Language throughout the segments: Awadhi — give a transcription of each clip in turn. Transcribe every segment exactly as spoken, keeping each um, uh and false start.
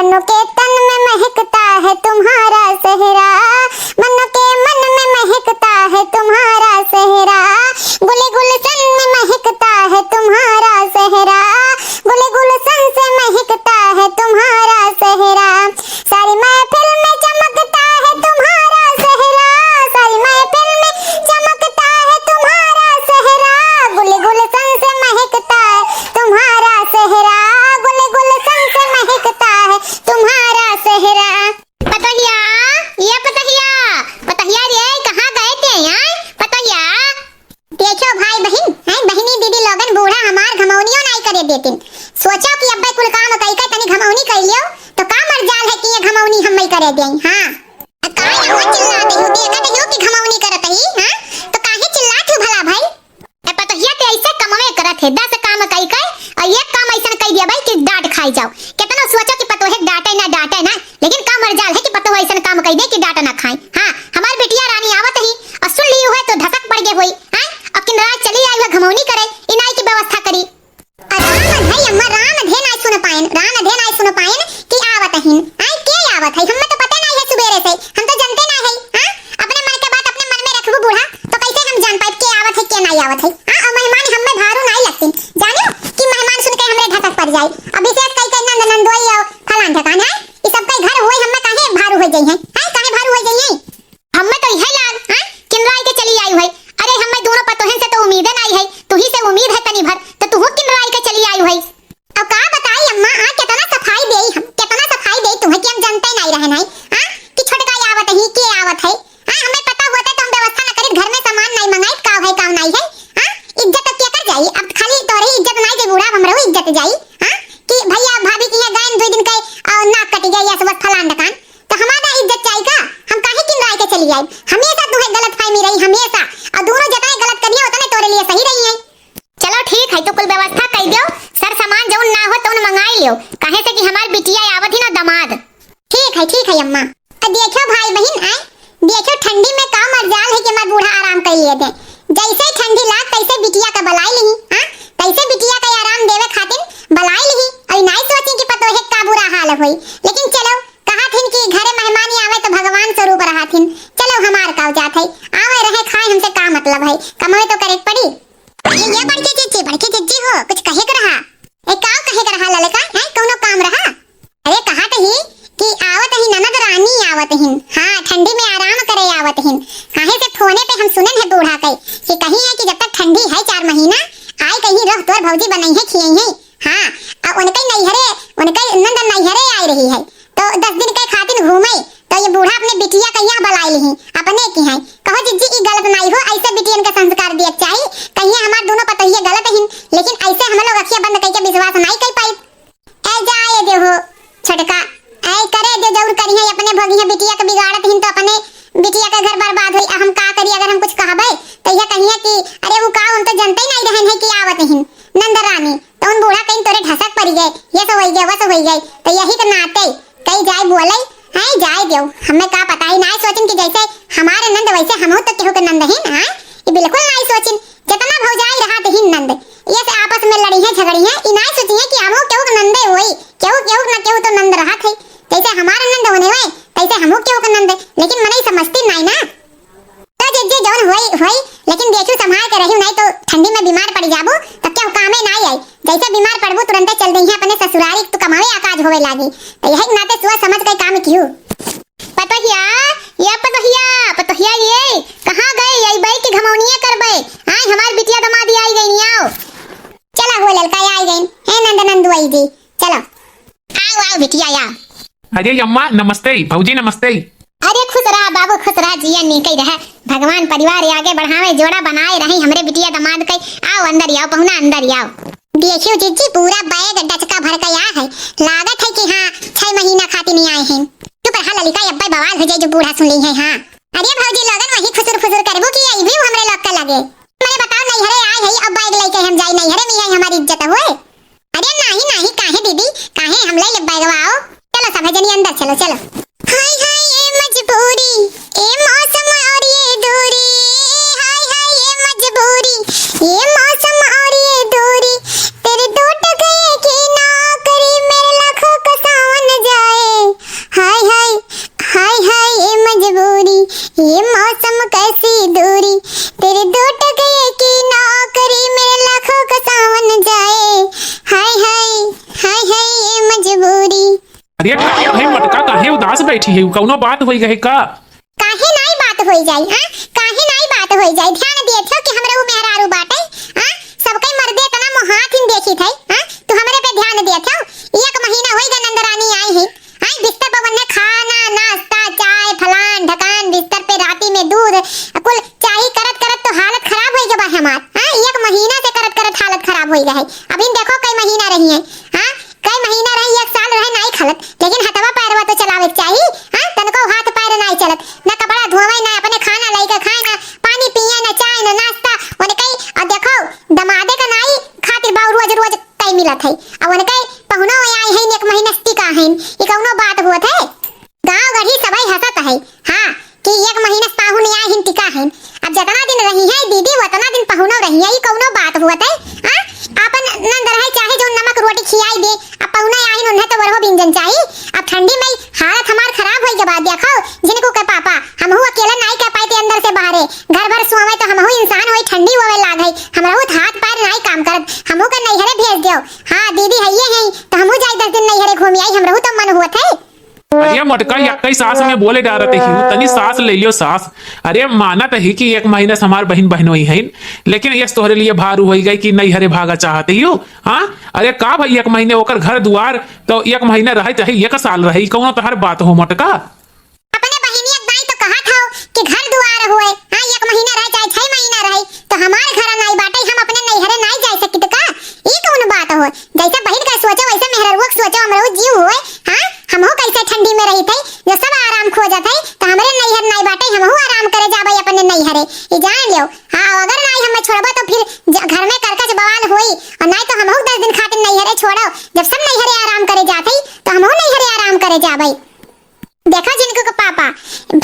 मनो के तन में महकता है तुम्हारा सेहरा, मनो के मन में महकता है तुम्हारा सेहरा, गुल गुलशन में महकता है तुम्हारा सेहरा, गुल गुलशन से महकता है तुम्हारा सेहरा। सारी महफिल में चमकता है तुम्हारा सेहरा, सारी महफिल में चमकता है तुम्हारा सेहरा, गुल गुलशन से महकता है तुम्हारा सेहरा, गुल गुलशन से महकता है तुम्हारा सेहरा। पतोहिया, ये पतोहिया, पतोहिया रे, कहाँ गए थे, हैं? पतोहिया। देखो भाई बहिन, हैं, बहिनी दीदी लोगन, बूढ़ा हमार घमौनियो नाई करे देतिन। सोचो कि अब्बे कुल काम कई के तनी घमौनी कइ लियो, तो का मरजाल है कि ये घमौनी हम्मे करे देई, हाँ। आ का यहाँ चिल्लात हो, देखत हो कि घमौनी करत ही, हाँ? तो काहे चिल्लात हो भला भाई? ए पतोहिया, ते ऐसे कमवे करत है, दस काम कई के, और एक काम ऐसन कई दिया भाई कि डांट खाई जाओ। केतनो सोचो कि पतोहे डांटे ना, डांटे ना, लेकिन का मरजाल है कि पतोह ऐसन काम कई दे कि डांट ना खाए। हाँ, हमार बिटिया रानी आवत ही, और सुन ली हुए तो धसक पड़ गए होई, हाँ? और किनराय चली आई हुए घमौनी करे, इनाई की व्यवस्था करी। राम धे अम्मा, राम धे नाय सुन पायन, राम धे नाय सुन पायन कि आवत हिन। आय, के आवत है? हम्मे तो पता नाय है सुबेरे से, हम तो जनते नाय है। हाँ? अपने मन के बात अपने मन में रखबू बूढ़ा, तो कैसे हम जान पाइब के आवत है, के नाय आवत है? हाँ, और मेहमान हम्मे भारू नाय लगतिन। जानियो कि मेहमान सुन के हमरे धसक पड़ जाए। अब विशेष कई के नंद नंदोई और फलान ठेकान है, ई सब कई घर होई, हम्मे काहे भारू हो जाई है? हैं? काहे भारू हो जाई है? हम्मे तो इहे लाग, हाँ, किनराय के चली आई है। अरे, हम्मे दोनों पतोहन से तो उम्मीदे नाई है, तुही से उम्मीद है तनी भर, तो तुहू किनराय के चली आई है। अब का बताई अम्मा, आ केतना सफाई देई हम, केतना सफाई देई तुहे कि हम जनते नाई रहन है, हाँ, कि छोटका आवत ही, के आवत है। हाँ, हम्मे पता होते तो हम व्यवस्था न करीत, घर में सामान नाई मंगाई, का है, का नाई है, हाँ, इज्जत तो के कर जाई, अब खाली तोरे इज्जत नाई जे बूढ़ा, हमरो इज्जत जाई, हाँ, कि भैया भाभी की यहाँ गए दुई दिन के, और नाक कटी गई, या सुबह फलान ढकान, तो हमारा इज्जत जाई का? हम काहे किनराय के चली आई? हमेशा तुहे गलतफहमी रही, हमेशा। और दोनों जतने गलत करिए, उतने तोरे लिए सही रही है। चलो ठीक है, तो कुल व्यवस्था कई दियो, सर सामान जौन ना हो तौन मंगाई लियो, काहे से कि हमार बिटिया आवत ही ना दमाद। ठीक है, ठीक है अम्मा। और देखो भाई बहिन, आए, देखो ठंडी में का मरजाल है कि हमार बूढ़ा आराम कर लिए थे। जैसे ठंडी लाग, तैसे बिटिया का बलाई लिही, हाँ? तैसे बिटिया का आराम देवे खातिर बलाई लिही। और नाई सोची कि पतोहे का बुरा हाल होई। लेकिन चलो, कहा थिन कि घरे मेहमान ही आवे तो भगवान स्वरूप रहा थिन। चलो, हमार का जात है, आवे रहे खाए, हमसे का मतलब है, कमावे तो करे के पड़ी। ये, ये बड़की जिज्जी, बड़की जिज्जी हो, कुछ कहे के रहा? ए, का कहे के रहा ललका? हैं, कौनो काम रहा? अरे, कहा तो ही कि आवत ही ननद रानी आवत हिन। हाँ, ठंडी में आराम करे आवत हिन। काहे से फोने पे हम सुनन है बूढ़ा के कि कही है कि जब तक ठंडी है चार महीना, आई कही रह तोर भौजी बनई है, खियई है। हाँ, आ उनके नैहरे, उनके नंद नैहरे आई रही है, तो दस दिन के खातिर घूमे, तो ये बूढ़ा अपने बिटिया के यहाँ बलाई लिही, अपने की है। कहो जिज्जी, ई गलत नाई हो, ऐसे बिटियन के संस्कार दिए के चाही। कहिए हमार दोनों पतोहिए गलत हिन, लेकिन ऐसे हम लोग अखिया बंद करके विश्वास नाई कर पाई। ए जाए दे हो छोटका, ए करे दे, जौन करिहे अपने भोगिहे, बिटिया के बिगाड़त हिन तो अपने बिटिया के घर बर्बाद होई। आ हम का करी, अगर हम कुछ कहबे तो यह कहिए कि अरे वो का, हम तो जनते ही नहीं रहन है कि आवत हिन नंद रानी, तो उन बूढ़ा कहीं तोरे ढसक पड़ी गए, ये सब होई गए, वो सब होई गए। तो यही के नाते कई जाए बोले, हैं, जाए देव, हमें का पता ही ना सोचिन कि जैसे हमारे नंद वैसे हमहू तो केहू के नंद हिन, हैं? ये बिल्कुल ना सोचिन, जितना भौजाई रहा तो हिन नंद, ये से आपस में लड़ी है, झगड़ी है, ई ना सोचिए कि हमहू केहू के नंदे होई, केहू, केहू ना केहू तो नंद रहा थे, जैसे हमारे नंद होने हुए, तैसे हमहू केहू के नंद, लेकिन मनई समझती नहीं ना। तो जे, जे जौन होई, होई, लेकिन देखियो संभाल के रहियो, नहीं तो ठंडी में बीमार पड़ जाबू, तब क्या कामे ना आई। जैसे बीमार पड़बू, तुरंते चल देइहे अपने ससुरारी, तू कमावे आ काज होवे लागी। तो यही के नाते सोच समझ के काम कियो। पतोहिया, ये पतोहिया, पतोहिया ये, कहाँ गए? ये बैठ के घमौनिया करबे। आय, हमार बिटिया दमाद आई गई, आओ। चला हो ललका, आई गई। हे नंद नंदुआई जी, चलो। आओ, आओ बिटिया, आओ। अरे अम्मा, नमस्ते, भौजी, नमस्ते। अरे खुश रहा बाबू, खुश रहा, जिया नीके रहे। भगवान परिवार आगे बढ़ावे, जोड़ा बनाए रहे हमरे बिटिया दमाद के। आओ अंदर आओ, पहुना अंदर आओ। देखियो जिज्जी, पूरा बैग डचका भर के आ है। लागत है कि हाँ, छह महीना खातिर नहीं आए हैं। चुप रहा ललिका, अब्बे बवाल हो जाए जो बूढ़ा सुन ली है। हाँ। अरे भौजी लोगन, वही खुसुर फुसुर करबू कि आई भी हमरे लोग के लगे। मने बताओ, नैहरे आए है, अब बैग लेके हम जाई, नैहरे में है हमारी इज्जत हुए। अरे नाही, नाही, काहे दीदी, काहे हम ले लेब बैगवा, आओ। चलो सभे जनी अंदर चलो, चलो। हाय, हाय, ये मजबूरी, ये मौसम और ये दूरी। हाय, हाय, ये मजबूरी, ये मौसम और ये दूरी। तेरे दो टके की नौकरी, मेरे लाखों का सावन जाए। अरे का भाई मोटका, काहे उदास बैठी है? कौनो बात होई गए का? काहे नाई बात होई जाई, हाँ? काहे नाई बात होई जाई? ध्यान दिए थे कि हमरा ऊ मेहरारू बाटे, हाँ? सबके मर्दे इतना मोहात हिन देखी थे, हाँ? तू हमरे पे ध्यान दिए थे। एक महीना होई गए नंदरानी आई है, हाँ? बिस्तर पर बन्ने खाना, नाश्ता, चाय, फलान, ढकान, बिस्तर पे राती में दूध, कुल चाही करत करत तो हालत खराब होई गए बा हमार, हाँ? एक महीना से करत करत हालत खराब होई गए है। अभी देखो कई महीना रही है, हाँ? कई महीना रही, एक साल रहे नाई खलत, लेकिन हथवा पैरवा तो चलावे के चाही, हाँ? तनको हाथ पैर नाई चलत, ना कपड़ा धोवे, ना अपने खाना लइके खाए, ना पानी पिए, ना चाय, ना नाश्ता, ओने कई, आ देखो, दमादे का नाई खातिर बाऊ रोज रोज कई मिलत है, आ ओने कई पहुनो आई है, एक महीना से टिका है, ई कौनो बात होत है? गाँव गढ़ी सबई हंसत है, हाँ, कि एक महीना से पाहुन आए हिन टिका हिन। अब जतना दिन रही है दीदी, उतना दिन पहुनो रही है, ई कौनो बात हुआ थे? हाँ? आपन नंद रहे चाहे जो नमक रोटी खियाई दे, अब पहुना आहिन उन्हें तो वरहो व्यंजन चाही। अब ठंडी में हालत हमार खराब होई के बाद देखो, झिनकू के पापा, हमहू अकेला नाई कह पाए थे अंदर से बाहरे, घर भर सोवे तो हमहू इंसान होई, ठंडी होवे लाग है, हमरहू तो हाथ पैर नाई काम करत, हमहू का नैहरे भेज दियो। हाँ दीदी है ये है, तो हमहू जाई दस दिन नैहरे घूमी आई, हमरहू तो मन हुआ थे। अरे मोटका, यक्कई सास में बोले डारत ही, तनी सास ले लियो सास। अरे मानत ही कि एक महीना से हमार बहिन बहनोई हईन, लेकिन यस तोहरे लिए भारू होई गई कि नैहरे भागा चाहत ही हो। हाँ, अरे का भाई, एक महीने ओकर घर दुआर तो एक महीना रहे चाहे एक साल रहे, ई कौनो तोहर बात हो मोटका? अपने बहिनिया के दाई तो कहत हो कि घर दुआर होए, हाँ, एक महीना रहे चाहे छह महीना रहे, तो हमार घर नाई बाटे, हम अपने नैहरे नाई जाए सकित का? ई कौन बात हो? जैसे बहिन का सोचो वैसे मेहररुआ के सोचो, हमरो जीव होए, हाँ, हमहू कैसे ठंडी में रही थे, जो सब आराम खोजत है, तो हमरे नैहर नाई बाटे, हमहू आराम करे जाबे अपने नैहरे, ई जान लियो। हाँ, अगर नाई हमें छोड़बो तो फिर ज-, घर में करकच बवाल होई, और नाई तो हमहू दस दिन खातिर नैहरे छोड़ो, जब सब नैहरे आराम करे जात है, तो हमहू नैहरे आराम करे जाबे। देखो झिनकू के पापा,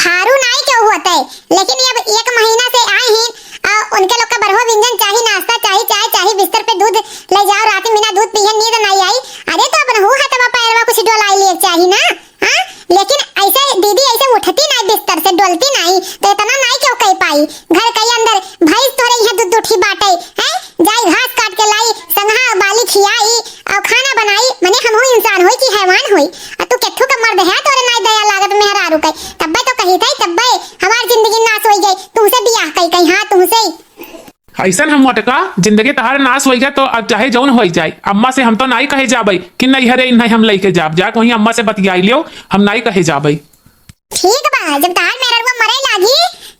भारू नाई के होते, लेकिन अब एक महीना से आए ही, आ, उनके लोग का बरहो व्यंजन चाही, नाश्ता चाही, चाय चाही, बिस्तर पे दूध ले जाओ, रात में बिना दूध पिए नींद नाई आई। अरे तो अपन हु हथवा पैरवा कुछ डोलाई लिए चाही ना, हाँ? लेकिन ऐसे दीदी ऐसे उठती नाई बिस्तर से, डोलती नाई, तो इतना नाई क्यों कह पाई? घर के अंदर भैंस तोरे यहाँ दूध उठी बाटे, हैं? जाई घास काट के लाई, संगहा बाली खियाई, और खाना बनाई, मने हमहू इंसान होई कि हैवान होई? आ तू केथू का मर्द है, तोरे नाई दया लागत मेहरारू के। तब्बे तो कही थे, तब्बे हमार जिंदगी नाश होई गई, तुमसे बियाह कई कई, हाँ, तुमसे। ऐसन हम मोटका, जिंदगी तहार नाश होई गया तो अब चाहे जौन होई जाए, अम्मा से हम तो नाई कहे जाबे कि नैहरे इन्हें हम लेके जाब, जाके वहीं अम्मा से बतियाई लियो, हम नाई कहे जाबे। ठीक बा, जब तहार मेहररुआ मरे लागी,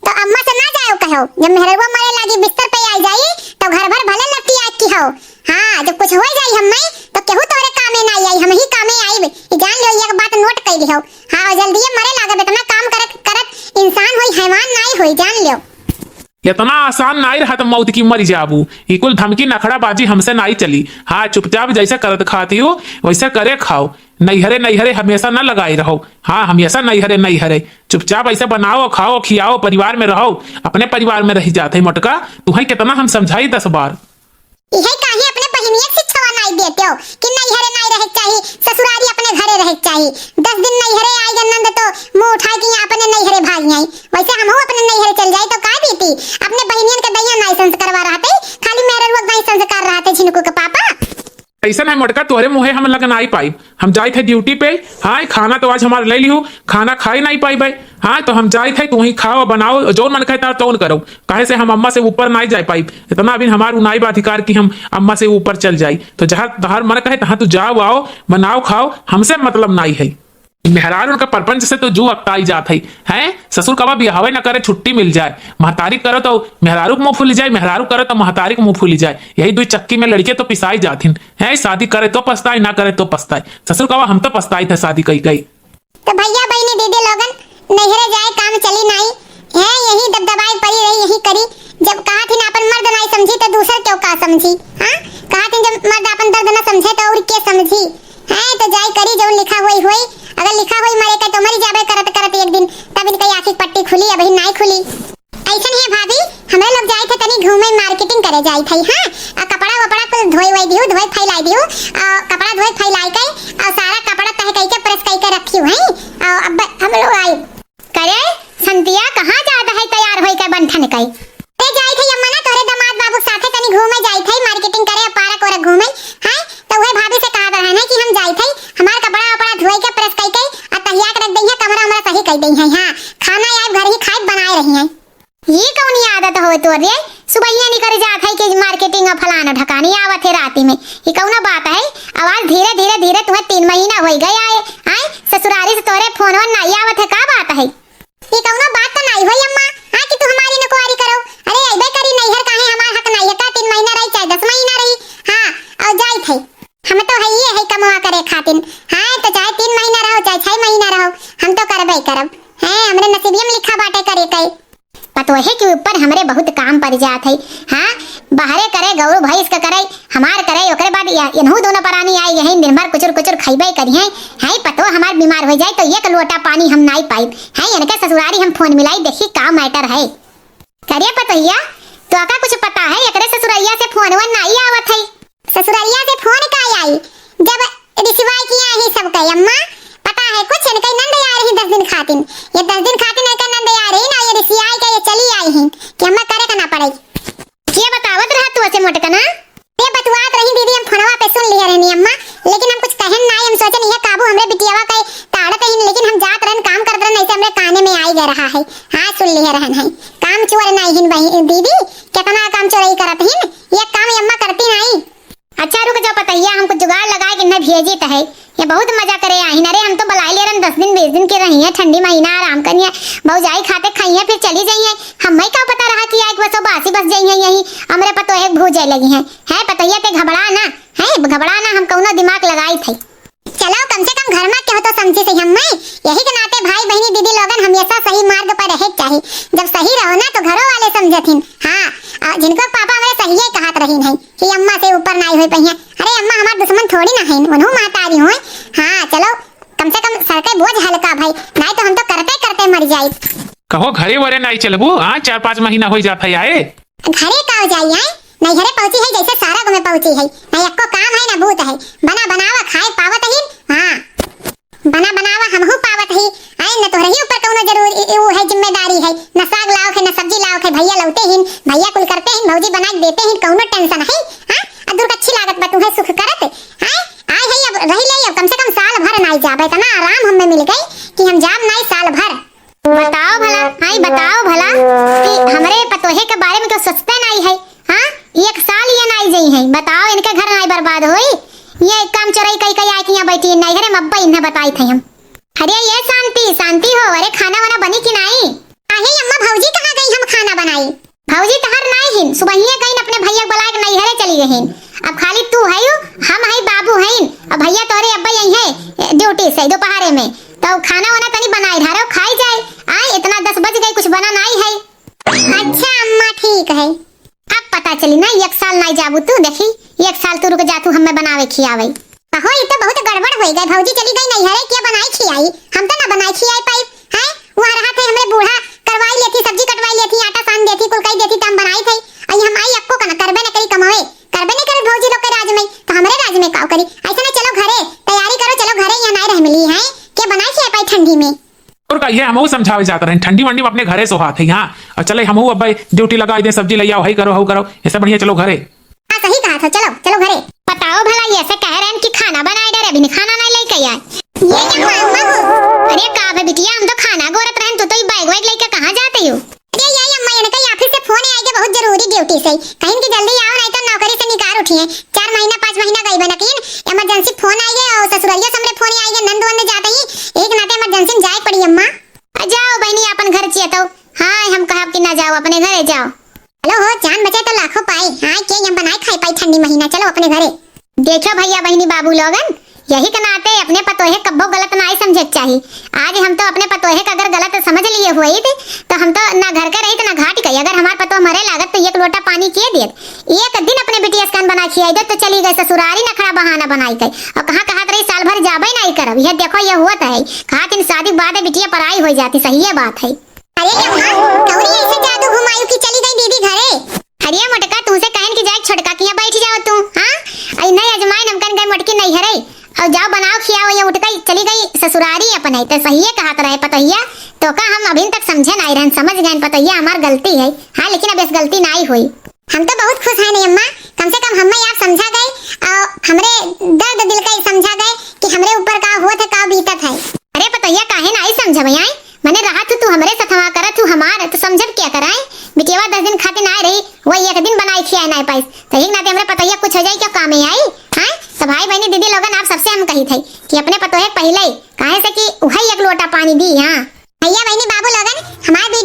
तो अम्मा से ना जाओ कहो। जब मेहररुआ मरे लागी, बिस्तर पे आई जाई, तो घर भर भले लपटी आग की हो। हाँ, जब कुछ हो जाई हम्मे, तो केहू तोहरे कामे ना आई, हम ही कामे आईब। ई जान लियो, ये एक बात नोट कर लियो। हाँ, और जल्दी मरे लागब, इतना काम करत करत इंसान होई, हैवान नाई होई, जान लियो। इतना आसान नाई रहत मौत की मर जाबू। ई कुल धमकी नखड़ाबाजी हमसे नाई चली। हाँ, चुपचाप जैसे करत खाती हो, वैसे करे खाओ। नैहरे नैहरे हमेशा न लगाई रहो। हाँ, हमेशा नैहरे नैहरे। चुपचाप ऐसे बनाओ, खाओ, खियाओ, परिवार में रहो। अपने परिवार में रही जात है मोटका, तुहई कितना हम समझाई दस बार। इहे काहे अपने बहिनिया के शिक्षवा नाई देते हो कि नैहरे नाई रहे के चाही, ससुरारी अपने घरे रहे के चाही। दस दिन नैहरे आई गए नंद तो मुंह उठाए के यहाँ अपने नैहरे भाग आई। वैसे हमहू अपने नैहरे चल जाए तो का बीती? अपने बहिनियन के दैया नाई संस्कारवा रहते, खाली मेहररुआ के नाई संस्कार रहते झिनकू के पापा। ऐसा नहीं मोटका, तोहरे मुँहे हम लग नाई पाई। हम जाइत है ड्यूटी पे। हाँ, खाना तो आज हमार ले लिहू, खाना खाए नाई पाई भाई। हाँ, तो हम जाइत है, तू ही खाओ, बनाओ, जौन मन कहे तार तौन करो। काहे से हम अम्मा से ऊपर नाई जाए पाई। इतना अभी हमार उ नाई बा अधिकार कि हम अम्मा से ऊपर चल जाई। तो जहाँ तहार मन कहे तहाँ तू जाओ, आओ, बनाओ, खाओ, हमसे मतलब नाई है। मेहरारू उनका परपंच से तो जू अकताई जात है, हैं? ससुर कबा बियाहवे न करे, छुट्टी मिल जाए, महतारी करो तो मेहरारू के मुँह फूली जाए, मेहरारू करो तो महतारी के मुँह फूली जाए। यही दुई चक्की में लड़के तो पिसाई जात हिन, हैं? शादी करे तो पछताए, ना करे तो पछताए। ससुर कबा हम तो पछताई थे शादी कई कई। तो भैया, बहिनी, दीदी लोगन, नैहरे जाए काम चली नाई, हैं? यही दबदबाए पड़ी रही, यही करी। जब कहा थी ना अपन मर्द नाई समझी तो दूसर क्यों का समझी, हाँ? कहा थी जब मर्द अपन दर्द ना समझे तो और के समझी? हैं, तो जाई करी, जौन लिखा होई होई। अगर लिखा होई मरे के तो मरी जाबे करत करत एक दिन, तब इनका आँखी पट्टी खुली, अबही नाई खुली। ऐसन है भाभी, हमरे लोग जाइत है तनी घूमे, marketing करे जाइत है, हाँ? आ कपड़ा वपड़ा कुल धोई वोई दिहू, धोई फैलाई दिहू, आ कपड़ा धोई फैलाई के, आ सारा कपड़ा तह कई के press कई के रखी है, आ अब हम लोग आई। करे संतिया, कहाँ जात है तैयार होई के बन ठन के? ते जाइत है अम्मा ना, तोरे दामाद बाबू के साथे तनी घूमे जाइत है, marketing करे, park वार्क घूमे, हैं? तो वह भाभी से कहा रहा है कि हम जाइत है, हमार कपड़ा वपड़ा धोई के press गई हैं, हाँ, खाना यार घर ही खाए बनाए रही हैं। ये कौन आदत होय तोर रे? सुबहिया निकल जात है कि marketing और फलाना ढकानी आवत है राती में। ये कौनो बात है? अब आज धीरे, धीरे, धीरे तुम्हें तीन महीना होई गया है। आए, ससुरारी से तोरे फोन वोन नाई आवत है, का बात है? ये कौनो बात तो नाई होई अम्मा, हाँ, कि तू हमारी नकवारी करो। अरे अइबे करी नैहर, काहे हमार हक नाई है का? तीन महीना रही चाहे दस महीना रही, हाँ, और जाइत है। हम तो है ये है कमवा करे खातिन, हाँ, तो चाहे तीन महीना रहो चाहे छह महीना रहो, हम तो करबे करब। हैं, हमरे नसीबिये में लिखा बाटे करे के। पतोहे के ऊपर हमरे बहुत काम पड़ जात है। हाँ, बाहरे करे, गौरू भैंस के करे, हमार करे, ओकरे बाद या-, इनहू दोनों परानी आई गई, दिन भर कुचुर कुचुर खइबे करिहैं। हैं, पतोह हमार बीमार हो जाए तो एक लोटा पानी हम नाई पाइब। हैं, इनके ससुरारी हम फोन मिलाई, देखी का matter है। करे पतोहिया, तो का कुछ पता है, एकरे ससुरैया से फोन वोन नाई आवत है। ससुरैया से फोन का आई, जब रिसिवाई किया ही सब कहे अम्मा, पता है कुछ, इनके नंद आ रही दस दिन खातिन। ये दस दिन खातिन इनके नंद आ रही ना, ये रिसियाई के ये चली आई ही कि अम्मा करे का ना पड़े। के बतावत रहा तू ऐसे मोटकना? ये बतुआत रही दीदी, हम फोनवा पे सुन लिहे रहनी अम्मा, लेकिन हम कुछ कहन नाई, हम सोचन ये काबू हमरे बिटियावा के ताड़त ही, लेकिन हम जात रहन काम करत रहन, ऐसे हमरे काने में आई गए रहा है। हाँ, सुन लिहे रहन है, काम चोर नाई हिन बही-, दीदी, कितना काम चोरई करत हिन, ये काम ये अम्मा करती नाई। अच्छा रुक जाओ पतोहिया, हम कुछ जुगाड़ लगाए के इन्हें भेजित है। ये बहुत मजा करे आहिन। अरे हम तो बलाई ले रहन दस दिन बीस दिन के रही है, ठंडी महीना आराम करिए, भौजाई खाते खाई है फिर चली जाई है। हमें का पता रहा कि आए बसो बासी बस जाई है यही, हमरे पतोहे भूजे लगी है। है पतोहिया ते घबरा ना, है घबरा ना, हम कौनो दिमाग लगाई थे। चलो कम से कम घर में केहू तो समझी सही हमें, यही के नाते भाई बहिनी दीदी लोगन हमेशा सही मार्ग पर रहे के चाही। जब सही रहो ना तो घरों वाले समझथिन। हाँ, और जिनको पापा हमरे सही कहत रही नहीं कि अम्मा से ऊपर नाई होई पहिया। अरे अम्मा हमार दुश्मन थोड़ी ना है, उन्हों महतारी होय। हाँ चलो, कम से कम सर के बोझ हल्का भाई, नाई तो हम तो करते करते मर जाई। कहो घरे वरे नाई चलबू? हाँ, चार पाँच महीना होई जात है आए। घरे का हो जाई आए, नैहरे पहुँची है जैसे सारा में पहुँची है, ना एक्को काम है ना बूत है। बना बनावा खाए पावत ही। हाँ, बना बनावा हमहू पावत ही। आए न तोहरे ही ऊपर कौनो जरूरी इ-, इ-, उ है जिम्मेदारी है, न साग लाओ के, न सब्जी लाओ के, भैया लौटे हिन, भैया कुल करते हिन, भौजी बना के देते हिन, कौनो tension है? हाँ, अब दुर्गच्छी लागत बा तुम्हें सुख करत। हाँ, आए है अब रही ले, अब कम से कम साल भर नाई जाबे, इतना आराम हमें मिल गई कि हम जाब नाई साल भर। बताओ भला, आई बताओ भला कि हमरे पतोहे के बारे में क्यों सोचते नाई है? हाँ, एक साल ये नाई जई है, बताओ इनके घर नाई बर्बाद होई? ये काम चोरई कई कई आए कि यहाँ बैठी है, नैहरे में अब्बा इन्हें बताई थे हम। अरे ये शांति, शांति हो, अरे खाना वाना बनी कि नाई? आहे अम्मा, भौजी कहाँ गई हम खाना बनाई? भौजी तहर नाई हिन, सुबहिये गईन अपने भैया के बुलाए के नैहरे चली गईन। अब खाली तू है, हम है, बाबू है, अब भैया तोरे अब्बा यही है duty से दोपहरे में, तो खाना वाना तनी बनाए धारो, खाई जाए। आए इतना दस बज गई, कुछ बना नाई है। अच्छा अम्मा, ठीक है। अब पता चली ना, एक साल नाई जाबू तू, देखी, एक साल तू रुक जा, तू हमें बनावे खियावे। कहो, ई तो बहुत गड़बड़ होई गए, भौजी चली गई नैहरे, के बनाई खियाई? हम तो ना बनाई खियाई पाई, हैं? वहाँ रहा थे, हमरे बूढ़ा करवाई लेती, सब्जी कटवाई लेती, आटा सान देती, कुल कई देती, त हम बनाई थे। अई हम आई अक्को का ना, करबे न करी कमावे, करबे न करे भौजी लोग के राज में, तो हमरे राज में काव करी? ऐसे ना, चलो घरे, तैयारी करो, चलो घरे, यहाँ नाई रह मिली, हैं? के बनाई खियाई पाई ठंडी में? और का, ये हमहू समझावे जात रहन, ठंडी वंडी में अपने घरे सोहात है, हाँ। और चले हमहू अब duty लगाई दे, सब्जी ले आओ, हई करो, हऊ करो, ऐसे बढ़िया चलो घरे। हाँ, सही कहा था, चलो, चलो घरे। बताओ भला, ये ऐसे कह रहे हैं कि खाना बनाए डरे, अभी खाना नहीं लेके आए। ये क्या हुआ, अम्मा हो? अरे का बे बिटिया, हम तो खाना गोरत रहन, तू तो ये bag वैग लेके कहाँ जाते हो? अरे ये अम्मा, इनका ये office से phone आए के बहुत जरूरी duty से, कहीं कि जल्दी आओ, नहीं तो नौकरी से निकाल उठी है। चार महीना, पाँच महीना गई बा, लेकिन emergency phone आए और ससुरालिया से हमरे phone आए, नंद वंद जाते ही, एक नाते emergency में जाए पड़ी अम्मा। आ जाओ बहनी, अपन घर चिए तो। हाँ, हम कहब कि ना जाओ, अपने घरे जाओ। चलो हो, जान बचे तो लाखों पाए। हाँ, के हम बनाए खाए पाई ठंडी महीना, चलो अपने घरे। देखो भैया, बहनी, बाबू लोगन, यही के नाते अपने पतोहे कब्बो गलत ना समझे के चाही। आज हम तो अपने पतोहे का अगर गलत समझ लिए हुए थे, तो हम तो ना घर के रही, तो ना घाट के। अगर हमार पतोह मरे लागत, तो एक लोटा पानी के देत? एक दिन अपने बिटिया से कान बना खियाई देत, तो चली गए ससुरारी नखड़ा बहाना बनाई के। और कहाँ कहत रही, साल भर जाबे नहीं करब। यह देखो, ये हुआ तो है। कहा कि शादी के बाद बिटिया पराई हो जाती, सही ये बात है। अरे अम्मा, कौन ऐसे जादू घुमायू कि चली गई दीदी घरे? अरे मोटका, तुमसे कहन कि जाए छोटका किया बैठ जाओ तू, हाँ? आई नहीं अजमाइन, हमकन गए मोटकी नैहरे, और जाओ बनाओ खियाओ, ये उठ गई चली गई ससुरारी अपने। तो सही है कहत रहे पतोहिया, तो का हम अभी तक समझे नहीं रहन, समझ गए पतोहिया हमार गलती है, हाँ, लेकिन अब इस गलती नहीं हुई। हम तो बहुत खुश हैं नहीं अम्मा, कम से कम हमें आप समझा गए और हमरे दर्द दिल का ही समझा गए कि हमरे ऊपर का होत है, का बीतत है। अरे पतोहिया, काहे नाई समझबे आई? मने कह नाहीं पाइस। तो एक नाते हमरे पतोहिया कुछ हो जाई, क्यों काम में आई? हाँ, तो भाई बहिनी दीदी लोगन, आप सबसे हम कही थे कि अपने पतोहे पहिले, काहे से कि उहइ एक लोटा पानी दी। हाँ भइया बहिनी बाबू लोगन, हमार दुइ